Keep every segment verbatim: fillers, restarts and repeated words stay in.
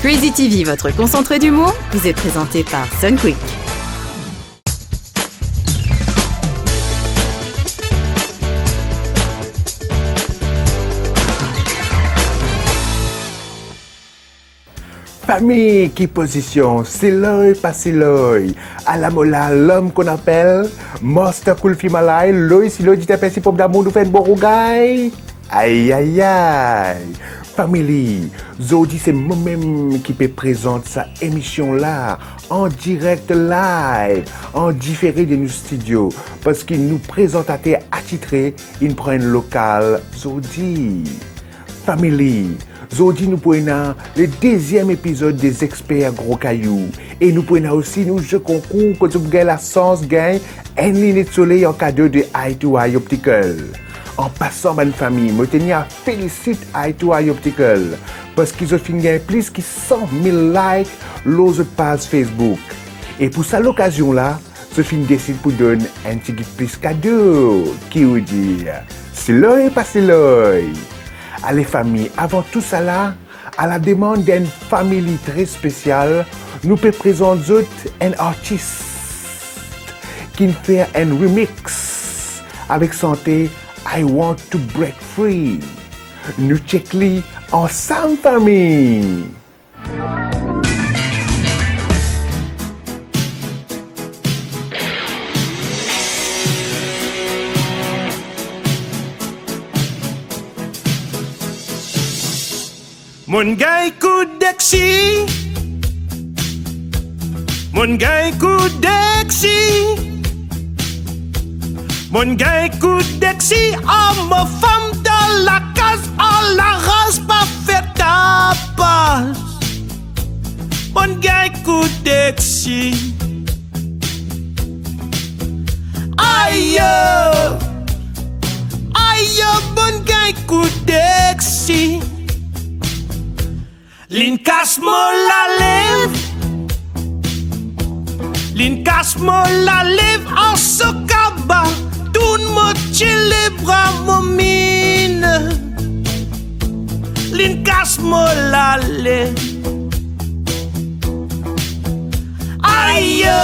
Crazy T V, votre concentré d'humour, vous est présenté par Sunquick. Fami, ki pozision, siloy pa siloy. Ala mo la, lom ki apel Master Cool Fi Malay, loy siloy, dite apel si pop damour, nou fer enn bon rougay. Ayayay. Family, zordi se mo mem ki pe prezant sa emision la, an direk live, an difere de nou stidio, parski nou prezantater atitre inn pran enn lokal zordi. Family, zordi nou pou ena le deziem epizod de Zexper Gro Kayou, e nou pou ena osi nou ze konkour kot zot pou gagn lasans gagn enn linet soley an kado de Eye to Eye Optical. An pasan bann fami, mo tenir a felisit Eye to Eye Optical, parski zot finn gagn plis ki san mil like lor zot paz Facebook. E pou sa lokazion la, zot finn desid pou donn enn tigit plis kado, ki ou dir, siloy pa siloy. Ale fami, avan tousala, a la demann d'enn family tre spesial, nou pe prezant zot enn artis ki'nn fer enn remix avek sante I Want to Break Free. Nou chek li ansam, fami. Monn gagn kout dexi. Monn gagn kout dexi. Monn gagn kout dexi, a mo fam dan lakaz, a laraz pa fer tapas. Monn gagn kout dexi. Ayo, ayo, monn gagn kout dexi. Li'nn kas mo lalev. Li'nn kas mo lalev ar so kaba, tourn mo tie lebra mo minn. Li'nn kas mo lalev. Ayo,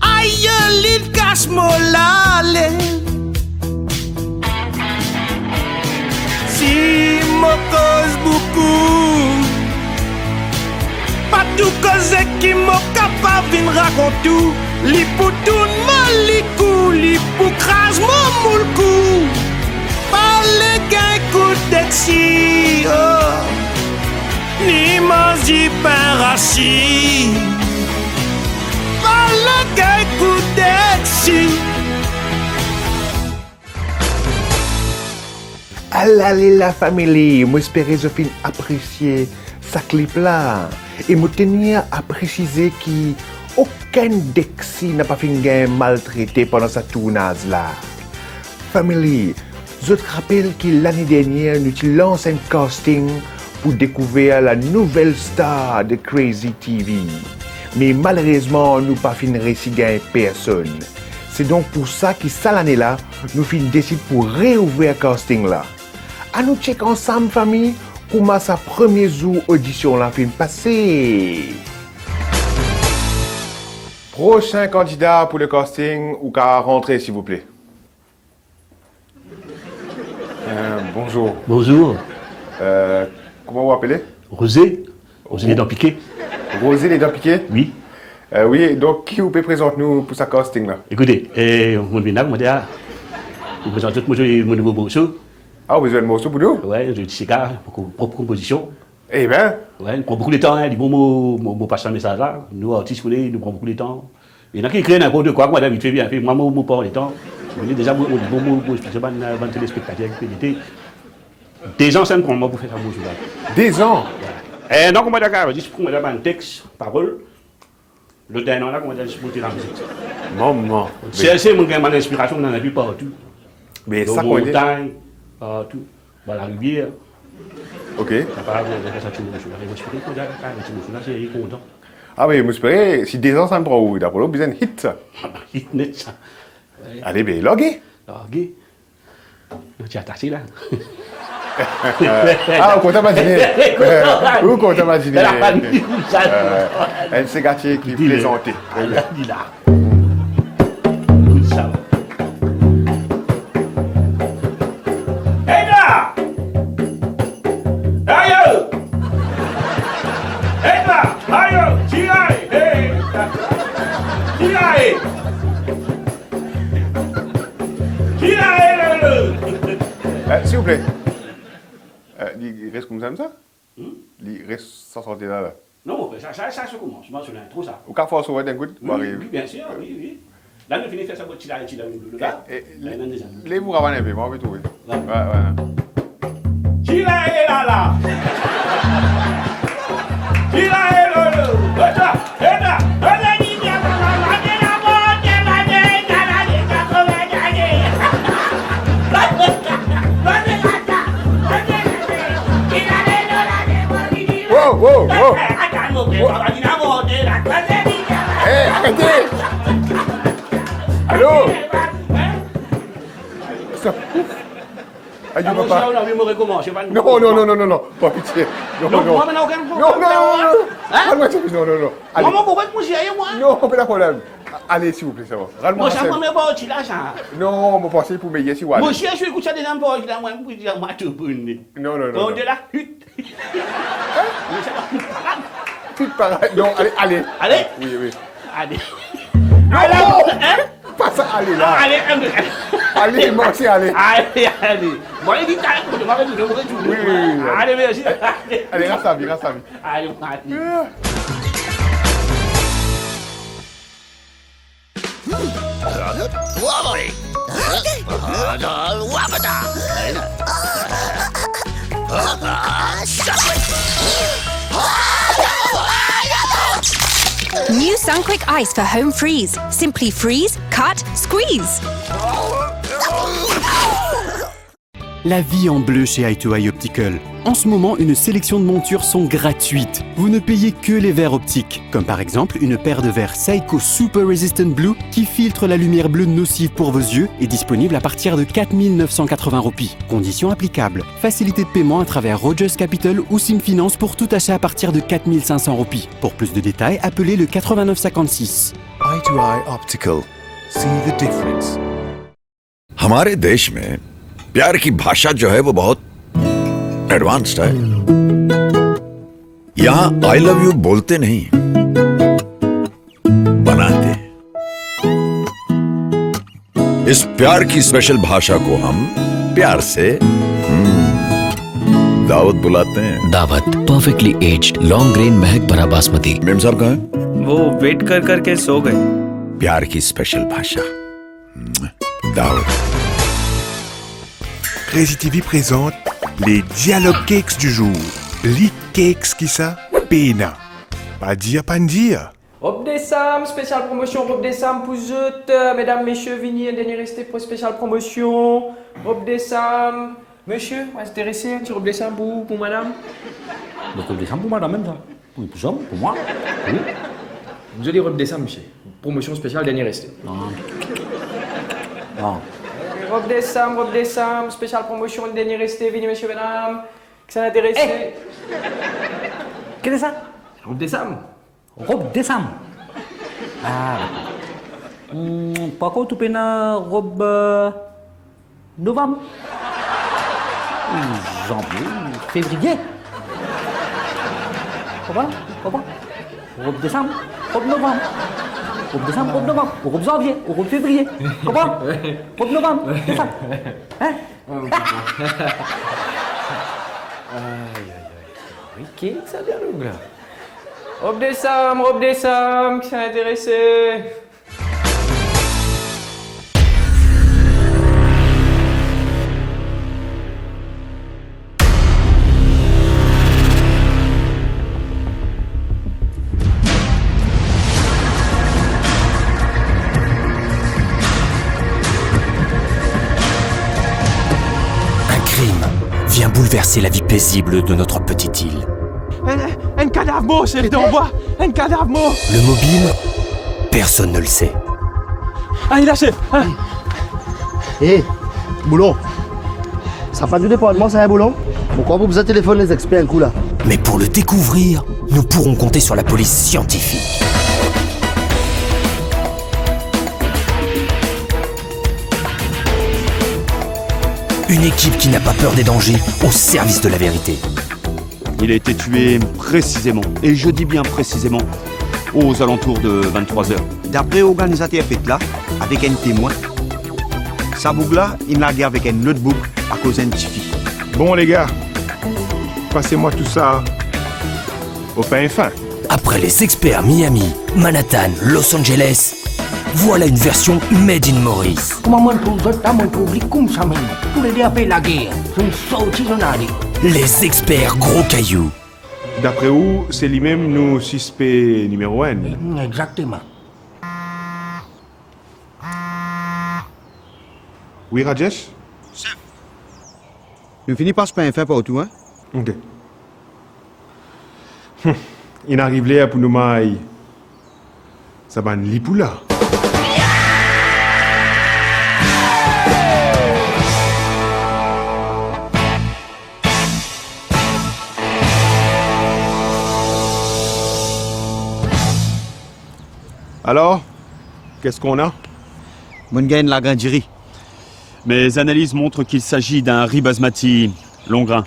ayo, li'nn kas mo lalev. Si mo koz boukou, pa tou koze ki mo kapav vinn rakont ou. Li pou tourn mo likou, li pou kraz mo moulkou. Pa le gagn kout dexi, oh, ni manz dipin rasi. Pa le gagn kout dexi. Alale la family, mo espere zot finn apresie sa klip la. E mo tenir a presize ki okenn dexi napa finn gagn maltrete pandan sa tournaz la. Family, zot rapel ki lane dernier nou ti lans enn casting pou dekouver la nouvel star de Crazy T V. Me malerezman, nou pa finn resi gagn personn. Se donk pou sa ki sa lane la, nou finn desid pou reouver casting la. Anou chek ansam, fami, kouma sa premie zour odision la finn pase. Prosin kandida pou le casting, ou kav rantre, silvouple. Euh, bonzour. Bonzour. Euh, kouma ou apele? Roze. Roze Ledan Pike. Roze Ledan Pike? Wi. Euh, wi, donk, ki ou pe prezant nou pou sa casting la? Ekoute, eh, mo vinn la, kouma dir, mo prezant zot mo, mo nouvo morso. Ah, ou bizin enn morso pou nou? Wi, zot ti sika, mo ko-, prop konpozision. Eben. Wi, li pran boukou letan, hein, li bon mo, mo, mo pas sa mesaz la. Nou, artis, ou kone, nou pran boukou letan. Ena ki ekrir ninport kwa, kouma dir, vite fait, bien fait. Mwa, mo, mo pran letan. Ou kone, deza, mo, mo, mo, mo, mo, bann, bann telespektater ki pe gete. Dezan, sa pran mwa pou fer sa morso la. Dezan? Eh, non, kouma dir, zis pou, kouma dir, bann tex, parol. Lot enn an la, kouma dir, zis monte lamizik. Mama. Se, se, mo gagn bann inspirasion, mo ena enn pe partou. Me dan sa, kouma dir, montagn, partou. Bor larivier. Ok. Sa pa, mo fer sa ti morso la. Me mo espere, kouma dir, sa ti morso la, se li kontan. Ah, me mo espere, si dezan sa pran ou, daprè ou bizin enn hit sa. Hit net sa. Ale, be, large. Large. Nou ti atase la. Ah, ou kontan mazine. Ou kontan mazine. Lafami koumsa. Euh, enn segatie ki plezante. Ala li la. Koumsa. Eda! Ayo! Eda! Ayo! Tirae! Hey! Tirae! Tirae, lolo! Eh, silvouple. Eh, li res koumsa, koumsa? Hmm? Li res sa sante la, la. Non, mon frer, sa, sa, sa se komansman, se lintro, sa. Ou kapav fors, wi, enn kout, wi, wi, bien sir, wi, wi. La, nou fini fer sa, bot tirae, tirae, lolo, la. Eh, eh, la, nou ena deza. Lev ou ravane enpe, mo anvi trouve. Wi. Wi, wi. Tirae, lala! Tirae, lolo! Eda! Eda! Wow, wow, wow. Eh, arete. Alo. Stop. Ayo, papa. Non, non, non, non, non, non. Par pitie. Non, non, non. Non, non, non, non. Hein? Non, non, non. Ale. Mama, mo pa konn mwa. Non, pena problem. Ale, silvouple, sa va. Rann mwa sa. Mo sa, mo pa ti la, sa. Non, mo panse pou meye si ou ale. Mo si, si kout sa dedan, mo pa ti la, mwa, mo pou dir mwa tou bonn. Non, non, non, non. Bon, de la hit. Hein? Mo sa, hit parad. Hit parad. Non, ale, ale. Ale? Wi, wi. Ale. Non, ale, non. Hein? Pa sa, ale la. Ale, ale. Ale, mo si ale. Ale, ale. Mo, li di, ale, mo, mo, mo, mo, mo. Wi, wi, wi, wi. Ale, mersi. Ale, ras lavi, ras lavi. Ale, ale. New Sunquick Ice for home freeze. Simply freeze, cut, squeeze. La vie en bleu chez Eye to Eye Optical. En ce moment, une sélection de montures sont gratuites. Vous ne payez que les verres optiques, comme par exemple une paire de verres Seiko Super Resistant Blue qui filtre la lumière bleue nocive pour vos yeux, est disponible à partir de quatre mille neuf cent quatre-vingts roupies. Conditions applicables. Facilité de paiement à travers Rogers Capital ou Simfinance pour tout achat à partir de quatre mille cinq cents roupies. Pour plus de détails, appelez le quatre-vingt-neuf cinquante-six. Eye to Eye Optical. See the difference. हमारे देश में प्यार की भाषा जो है, वो बहुत एडवांस्ड है। यहाँ आई लव यू बोलते नहीं, बनाते हैं। इस प्यार की स्पेशल भाषा को हम प्यार से, हम्म, दावत बुलाते हैं। दावत, perfectly aged, long grain, महक भरा बासमती। मेम साहब कहाँ हैं? वो वेट कर करके सो गए। प्यार की स्पेशल भाषा। Dav. Crazy T V présente les Dialogue Cakes du jour. Li cakes ki sa? Pena. Pa dir, pa dir. Rob de Sam, spesial promosion, rob de Sam pou zot, medam, mesie, vini, enn dernie reste pou spesial promosion. Rob de Sam. Mesie, ou interese, enn ti rob de Sam pou, pou madam? Enn rob de Sam pou madam mem sa? Wi, pou zom, pou mwa. Wi. Zoli rob de Sam, misie. Promosion spesial, dernie reste. Ah. Ah. Rob de Sam, rob de Sam, spesial promosion, dernie reste, vini, mesie, medam. Kisannla interese? Eh! Ki sa? Rob de Sam. Rob de Sam. Ah, dakor. Hmm, parkont ou pena rob, eh, Novam. Ou Zanvie, ou Fevriye. Konpran? Konpran? Rob Desam, rob Novam. Rob Desam, rob Novam. Ou rob Zanvie, ou rob Fevriye. Konpran? Rob Novam, Desam. Hein? Ay, ay, ay. Wi, ki sa dialog la? Rob Desam, rob Desam, ki sa interese? Un crime vient bouleverser la vie paisible de notre petite île. Enn, enn kadav mor, seri, dan bwa. Enn kadav mor. Le mobile, personne ne le sait. Ey, la, sef. Ey, Boulon. Sa pa nou departman, sa, ey, Boulon? Pourquoi vous besoin téléphoner les experts un coup là ? Mais pour le découvrir, nous pourrons compter sur la police scientifique. Une équipe qui n'a pas peur des dangers au service de la vérité. Il a été tué précisément, et je dis bien précisément, aux alentours de vingt-trois heures. Dapre organizater fet la, avek enn temwin, sa boug la inn large avek enn lot boug akoz enn tifi. Bon, les gars, passez-moi tout ça au peigne fin. Après les experts Miami, Manhattan, Los Angeles, voilà une version made in Maurice. Kouma mo trouv zot la, mo trouv li koumsa mem. Toulede ape lager, zot sorti zot ale. Les experts Gros Caillou. Dapre ou, se limem nou sispe nimero enn? Mm, exakteman. Wi, Rajesh? Sef. Nou fini pas peigne fin partou, hein? Ok. Hm, inn ariv ler pou nou may sa bann lipoula. Alors, qu'est-ce qu'on a? Mo'nn gagn lagrin diri. Mes analyses montrent qu'il s'agit d'un riz basmati long grain.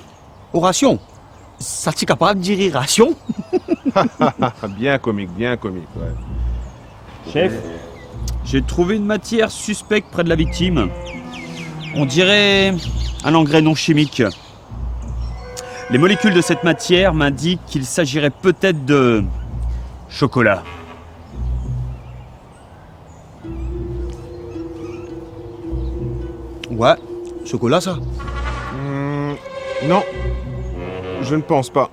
Oh, ration. Sa ti kapav dir ration. Bien comique, bien comique, ouais. Chef, j'ai trouvé une matière suspecte près de la victime. On dirait un engrais non chimique. Les molécules de cette matière m'indiquent qu'il s'agirait peut-être de chocolat. Ouais, chocolat sa. Hmm, non, je ne pense pas.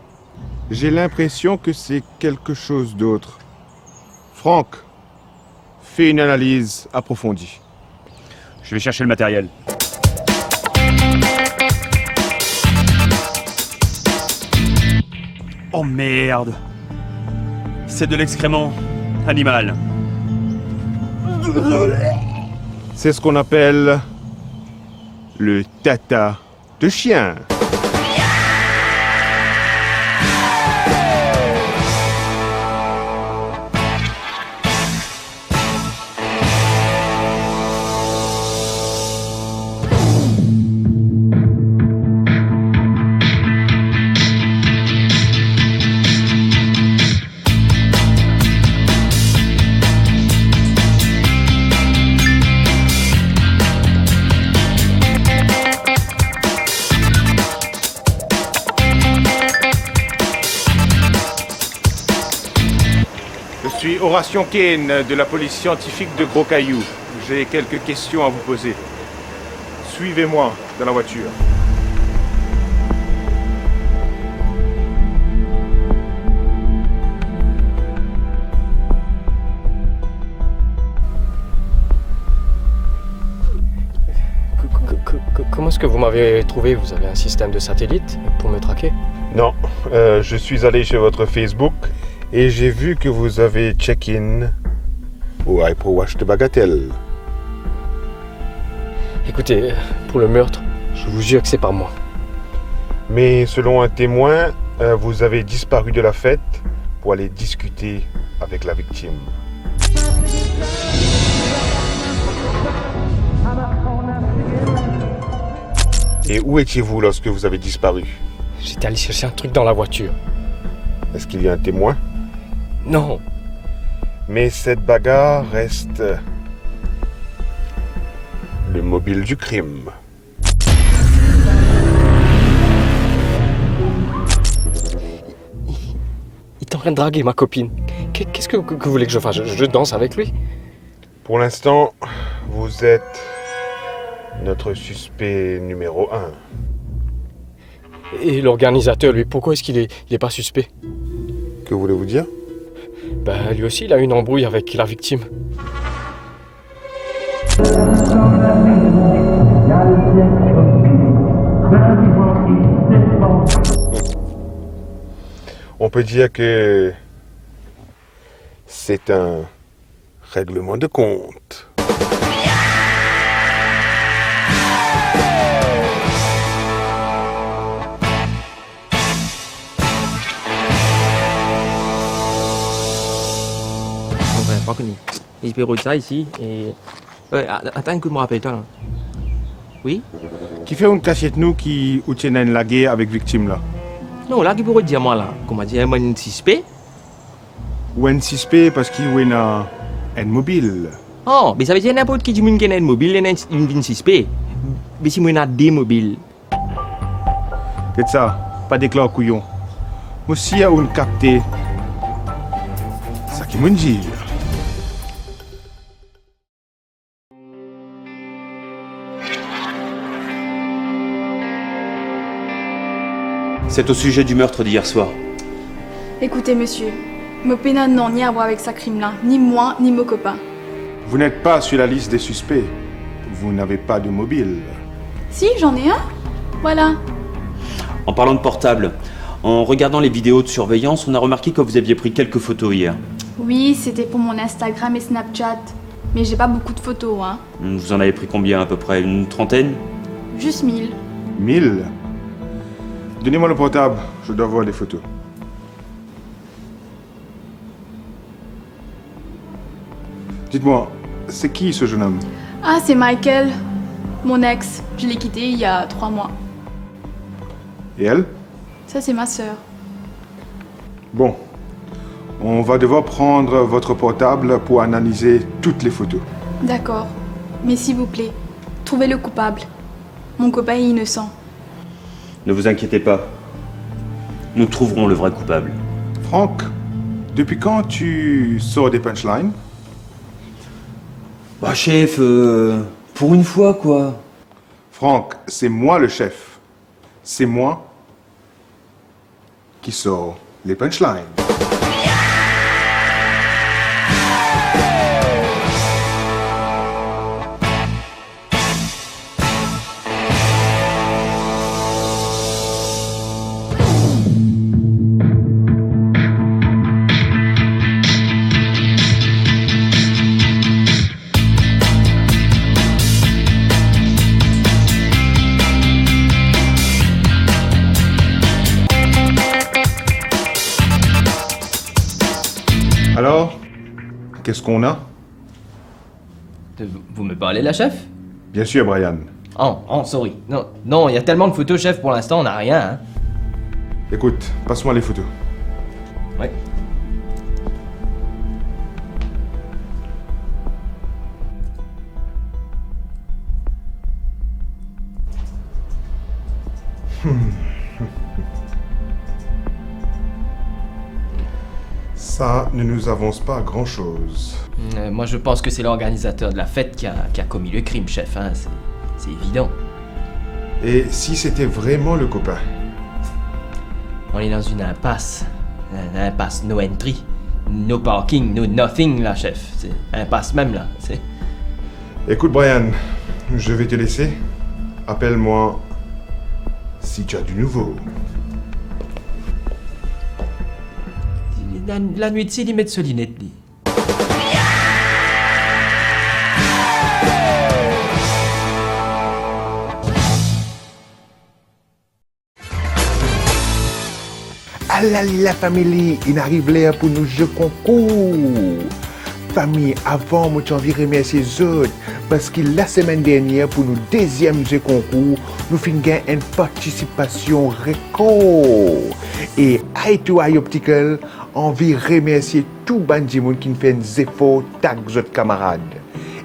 J'ai l'impression que c'est quelque chose d'autre. Franck, fais une analyse approfondie. Je vais chercher le matériel. Oh merde! C'est de l'excrément animal. C'est ce qu'on appelle le tata de chien. Je suis Horatio Kane de la police scientifique de Gros Caillou. J'ai quelques questions à vous poser. Suivez-moi dans la voiture. Que, que, que, que, comment est-ce que vous m'avez trouvé ? Vous avez un système de satellite pour me traquer ? Non, euh, je suis allé sur votre Facebook et j'ai vu que vous avez check-in au Hyperwash de Bagatelle. Écoutez, pour le meurtre, je vous jure que c'est pas moi. Mais selon un témoin, euh, vous avez disparu de la fête pour aller discuter avec la victime. Et où étiez-vous lorsque vous avez disparu ? J'étais allé chercher un truc dans la voiture. Est-ce qu'il y a un témoin ? Non. Mais cette bagarre reste le mobile du crime. Il est en train de draguer ma copine. Qu'est-ce que, que vous voulez que je fasse ? Je, je danse avec lui ? Pour l'instant, vous êtes notre suspect numéro un. Et l'organisateur, lui, pourquoi est-ce qu'il est, il est pas suspect ? Que voulez-vous dire ? Ben, lui aussi, il a eu une embrouille avec la victime. On peut dire que c'est un règlement de compte. pa kone. Li pe rod sa isi, e, e, a-, atann, kout mo rapel twa la. Wi? Kifer ou'nn kasiet nou ki ou ti ena enn lager avek viktim la? Non, la ki pou rod dir mwa la, koumadir, mo enn sispe. Ou enn sispe parski ou ena enn mobil. Oh, be savedir ninport ki dimoun ki ena enn mobil, ena enn, inn vinn sispe. Be si mo ena de mobil. Get sa, pa deklar kouyon. Mo sir ou'nn kapte seki mo'nn dir. C'est au sujet du meurtre d'hier soir. Écoutez, monsieur, mo pena nanye a vwar avek sa krim la, ni mwa, ni mo kopin. Vous n'êtes pas sur la liste des suspects. Vous n'avez pas de mobile. Si, j'en ai un. Voilà. En parlant de portable, en regardant les vidéos de surveillance, on a remarqué que vous aviez pris quelques photos hier. Oui, c'était pour mon Instagram et Snapchat. Mais j'ai pas beaucoup de photos, hein. Vous en avez pris combien à peu près ? Une trentaine ? Juste mille. Mille ? Donnez-moi le portable, je dois voir des photos. Dites-moi, c'est qui ce jeune homme ? Ah, c'est Michael, mon ex. Je l'ai quitté il y a trois mois. Et elle ? Ça, c'est ma sœur. Bon, on va devoir prendre votre portable pour analyser toutes les photos. D'accord. Mais s'il vous plaît, trouvez le coupable. Mon copain est innocent. Ne vous inquiétez pas. Nous trouverons le vrai coupable. Franck, depuis quand tu sors des punchlines ? Bah, chef, euh, pour une fois, quoi. Franck, c'est moi le chef. C'est moi qui sort les punchlines. Alors, qu'est-ce qu'on a ? Vous me parlez là, chef ? Bien sûr, Brian. Oh, oh, sorry. Non, non, il y a tellement de photos, chef, pour l'instant, on n'a rien, hein. Écoute, passe-moi les photos. Ouais. Hmm. Ça ne nous avance pas grand-chose. Euh, moi, je pense que c'est l'organisateur de la fête qui a, qui a commis le crime, chef, hein, c'est, c'est évident. Et si c'était vraiment le copain ? On est dans une impasse. Une impasse, no entry, no parking, no nothing, là, chef. C'est impasse même, là. C'est... Écoute, Brian, je vais te laisser. Appelle-moi si tu as du nouveau. La, lanwit si li met so linet, li. Alali la fami, inn ariv ler pou nou zwe konkour. Fami, avan mo ti anvi remersie zot, parski lasemenn dernier pou nou deziem zwe konkour, nou finn gagn enn partisipasion rekor. E Eye to Eye Optical anvi remersie tou bann dimoun ki'nn fer enn zefor tag zot kamarad.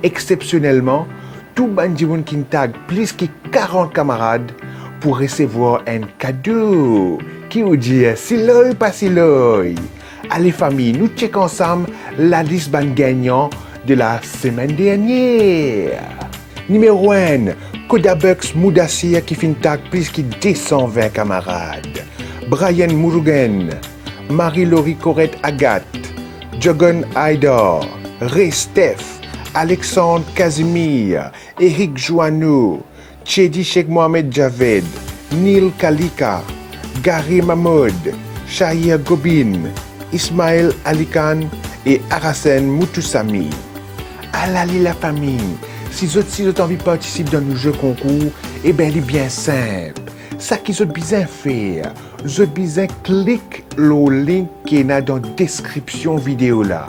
Exsepsionelman, tou bann dimoun ki'nn tag plis ki karant kamarad pou resevwar enn kado. Ki ou dir, siloy pa siloy? Ale fami, nou chek ansam lalis bann gagnan de lasemenn dernier. Nimero enn, Kodabucks Moudasir ki finn tag plis ki de san vin kamarad. Brian Murugan, Marie-Laurie Corette Agathe, Jogon Aydar, Ray Steph, Alexandre Casimir, Eric Joannou, Chedi Sheikh Mohamed Javed, Neil Kalika, Gary Mahmoud, Shahir Gobin, Ismail Ali Khan e Arasen Muthusamy. Alali lafami, si zot, si zot anvi partisip dan nou zwe konkour, e ben li bien sinp. Seki zot bizin fer, zot bizin klik lor link ki ena dan deskripsion video la.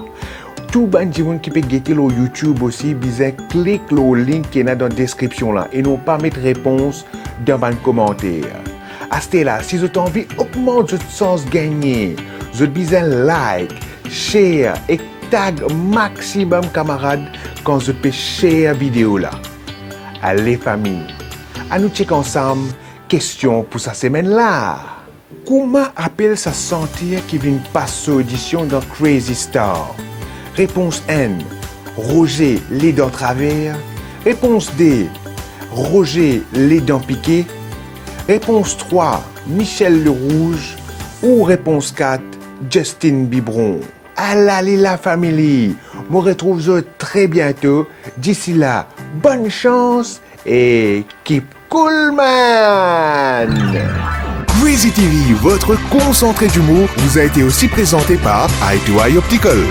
Tou bann dimoun ki pe gete lor YouTube osi bizin klik lor link ki ena dan deskripsion la e non pa met repons dan bann komanter. Aster la, si zot anvi ogmant zot sans gagne, zot bizin like, share ek tag maximum kamarad kan zot pe share video la. Ale fami, anou chek ansam kestion pou sa semenn la. Kouma apel sa santer ki vinn pas so odision dan Crazy Star? Repons enn, Roger Ledan Traver. Repons de, Roger Ledan Pike. Repons trwa, Michel Lerouge. Ou repons kat, Justin Bibron. Ala li la fami, mo retrouv zot tre biento. Disi la, bonn sans e keep cool, man! Crazy T V, votre concentré d'humour, vous a été aussi présenté par Eye to Eye Optical.